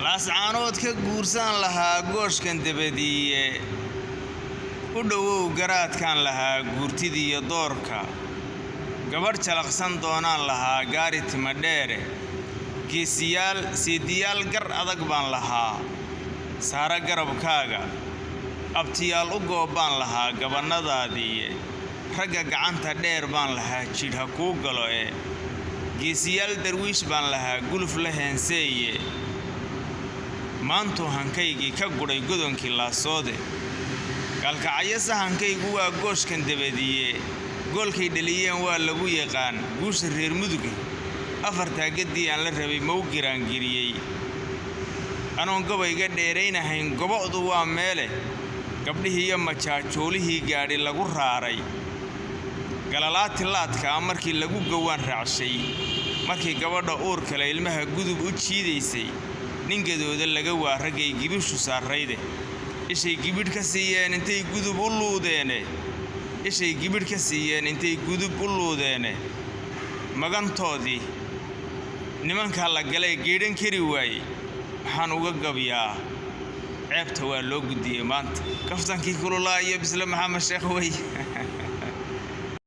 Laascaanood ka guursaan lahaa gooshkan dabadiiye, u dhowow garaadkaan lahaa guurtidiyo doorka, gabadh jalaqsan doonaan lahaa gaari timadheere, geesiyaal seediyaal gar adag baan lahaa saara garabkaaga, abtiyaal u goobbaan lahaa gabannadaadiiye, ragga gacanta dheer baan lahaa jidh ha kuu galo e, geesiyaal darwiish baan lahaa guluf la heenseeye, maantuu hankaygii ka gudhay godonkii laasoode, gaalkacyo sahankaygu waa gooshkan dabadiye, goolkay dhaliyeen waa lagu yaqaan guusha reer Muduge, afartaa gaddii aan la rabay mau giraangiriyey, anoon gabayga dheeraynahayn gobo'du waa meele, gabdhihii iyo majaajoolihii gaadhi lagu raaray, galalaati laadka ah markii lagu gowaan raacshay, markii gabadha uur kale ilmaha gudub u jiidaysay, nin gadooda laga waa raggay gibishu saarrayde, ishay gibidh ka siiyeen intay gudub u luudeene, ishay gibidh ka siiyeen intay gudub u luudeene, magantoodii nimankaa la galee geedhan kari waayey, maxaan uga gabyaa ceebta waa loo gudiyey maanta. Kaftankii kululaa iyo Bisle Maxamed Sheekh wey.